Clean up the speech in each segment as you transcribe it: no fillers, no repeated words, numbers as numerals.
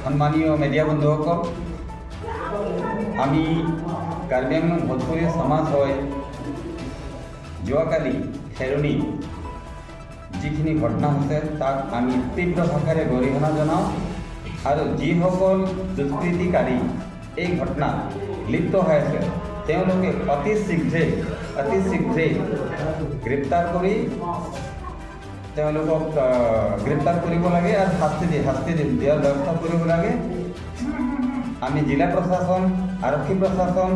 সন্মানীয় মেডিয়া বন্ধুসকল, আমি কাৰ্বি আংলং ভোজপুৰীয়া সমাজ হৈ যোৱাকালি খেৰণিত যিখিনি ঘটনা হৈছে, তাক আমি তীব্ৰ ভাষাৰে গৰিহণা জনাওঁ আৰু যিসকল দুষ্কৃতিকাৰী এই ঘটনাত লিপ্ত হৈ আছে, তেওঁলোকে অতি শীঘ্ৰে গ্ৰেপ্তাৰ কৰি তেওঁলোকক গ্ৰেপ্তাৰ কৰিব লাগে আৰু শাস্তি দিয়াৰ ব্যৱস্থা কৰিব লাগে। আমি জিলা প্ৰশাসন, আৰক্ষী প্ৰশাসন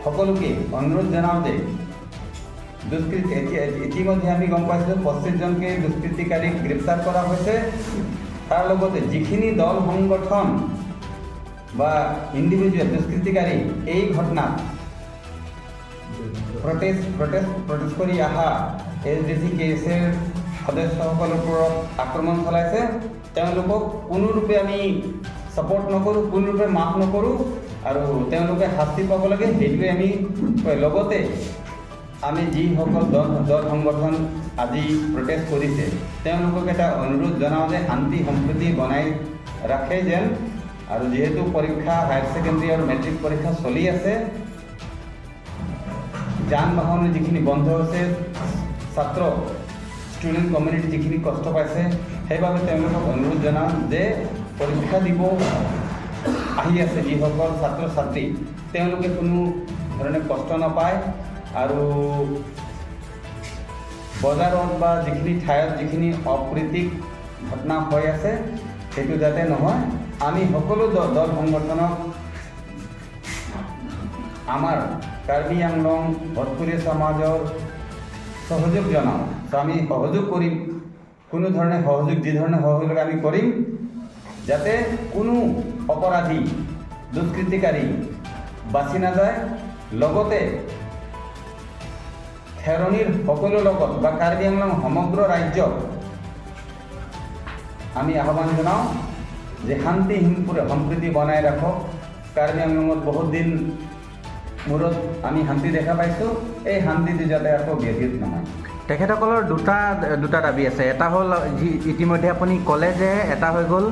সকলোকে অনুৰোধ জনাওঁ যে দুষ্কৃতি এতিয়া ইতিমধ্যে আমি গম পাইছোঁ, 25জনকে দুষ্কৃতিকাৰীক গ্ৰেপ্তাৰ কৰা হৈছে। তাৰ লগতে যিখিনি দল সংগঠন বা ইণ্ডিভিজুৱেল দুষ্কৃতিকাৰী এই ঘটনাত প্ৰটেষ্ট কৰি অহা এছ ডি চি, কে এছ এৰ সদস্যসকলৰ ওপৰত আক্ৰমণ চলাইছে, তেওঁলোকক কোনোৰূপে আমি ছাপৰ্ট নকৰোঁ, কোনোৰূপে মাফ নকৰোঁ আৰু তেওঁলোকে শাস্তি পাব লাগে, সেইটোৱে আমি কয়। লগতে আমি যিসকল দল সংগঠন আজি প্ৰটেষ্ট কৰিছে, তেওঁলোকক এটা অনুৰোধ জনাওঁ যে শান্তি সম্প্ৰীতি বনাই ৰাখে যেন। আৰু যিহেতু পৰীক্ষা, হায়াৰ ছেকেণ্ডেৰী আৰু মেট্ৰিক পৰীক্ষা চলি আছে, যান বাহনৰ যিখিনি বন্ধ হৈছে, ছাত্ৰ ষ্টুডেণ্ট কমিউনিটি যিখিনি কষ্ট পাইছে, সেইবাবে তেওঁলোকক অনুৰোধ জনাওঁ যে পৰীক্ষা দিব আহি আছে যিসকল ছাত্ৰ ছাত্ৰী, তেওঁলোকে কোনো ধৰণে কষ্ট নাপায় আৰু বজাৰত বা যিখিনি ঠাইত যিখিনি অপ্ৰীতিক ঘটনা হৈ আছে, সেইটো যাতে নহয়। আমি সকলো দল সংগঠনক আমাৰ কাৰ্বি আংলং ভোজপুৰী সমাজৰ সহযোগ জনাওঁ। চ' আমি সহযোগ কৰিম, কোনো ধৰণে সহযোগ, যি ধৰণে সহযোগ আমি কৰিম, যাতে কোনো অপৰাধী দুষ্কৃতিকাৰী বাচি নাযায়। লগতে খেৰণিৰ সকলো লগত বা কাৰ্বি আংলং সমগ্ৰ ৰাজ্যক আমি আহ্বান জনাওঁ যে শান্তি সম্প্ৰীতি বনাই ৰাখক। কাৰ্বি আংলঙত বহুত দিন মূৰত আমি শান্তি দেখা পাইছোঁ, এই শান্তিটো যাতে আকৌ ব্যাঘাত নহয়। তেখেতসকলৰ দুটা দুটা দাবী আছে। এটা হ'ল যি ইতিমধ্যে আপুনি ক'লে যে এটা হৈ গ'ল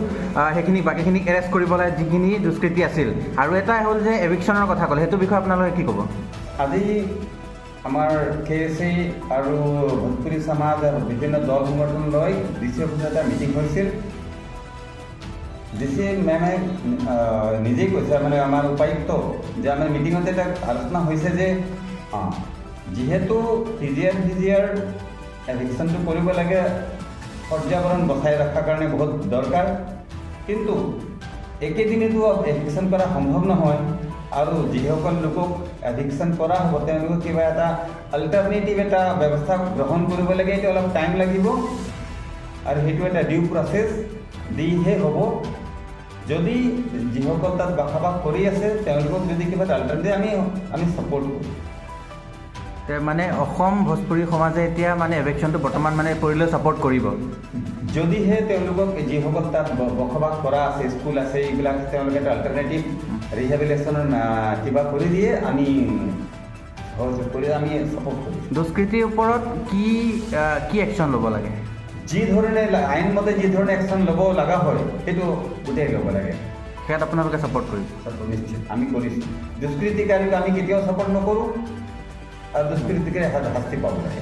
সেইখিনি বাকীখিনিক এৰেষ্ট কৰিব লাগে যিখিনি দুষ্কৃতি আছিল, আৰু এটা হ'ল যে এভিকশ্যনৰ কথা ক'লে, সেইটো বিষয়ে আপোনালোকে কি ক'ব? আজি আমাৰ কে এছ এ আৰু ভোজপুৰী সমাজ আৰু বিভিন্ন দল সংগঠন লৈ ডি চি অফিচত এটা মিটিং হৈছিল। ডি চি মেমে নিজেই কৈছে, মানে আমাৰ উপায়ুক্ত, যে আমাৰ মিটিঙতে এটা আলোচনা হৈছে যে যিহেতু P G R, V G R এভিকশ্যনটো কৰিব লাগে, পৰ্যাবৰণ বচাই ৰখাৰ কাৰণে বহুত দৰকাৰ, কিন্তু একেদিনেতো এভিকশ্যন কৰা সম্ভৱ নহয়। আৰু যিসকল লোকক এভিকশ্যন কৰা হ'ব, তেওঁলোকক কিবা এটা অল্টাৰনেটিভ এটা ব্যৱস্থা গ্ৰহণ কৰিব লাগে। এইটো অলপ টাইম লাগিব আৰু সেইটো এটা ডিউ প্ৰচেছ দিহে হ'ব। যদি যিসকল তাত বসবাস কৰি আছে, তেওঁলোকক যদি কিবা এটা অল্টাৰনেটিভ আমি ছাপৰ্ট কৰোঁ। তে মানে অসম ভোজপুৰী সমাজে এতিয়া মানে এভিকশ্যনটো বৰ্তমান মানে কৰিলেও ছাপৰ্ট কৰিব? যদিহে তেওঁলোকক যিসকল তাত বসবাস কৰা আছে, স্কুল আছে, এইবিলাক তেওঁলোকে এটা অল্টাৰনেটিভ ৰিহেবিলেশ্যনৰ কিবা কৰি দিয়ে, আমি সহযোগ কৰি আমি ছাপৰ্ট কৰিছোঁ। দুষ্কৃতিৰ ওপৰত কি কি একশ্যন ল'ব লাগে? যি ধৰণে আইনমতে যি ধৰণে একশ্যন ল'ব লগা হয়, সেইটো গোটেই ল'ব লাগে। সেয়াত আপোনালোকে ছাপৰ্ট কৰিব? নিশ্চয় আমি কৰিছোঁ। দুষ্কৃতিকাৰীক আমি কেতিয়াও ছাপৰ্ট নকৰোঁ আৰু দুষ্কৃতিকাৰী শাস্তি পাব লাগে।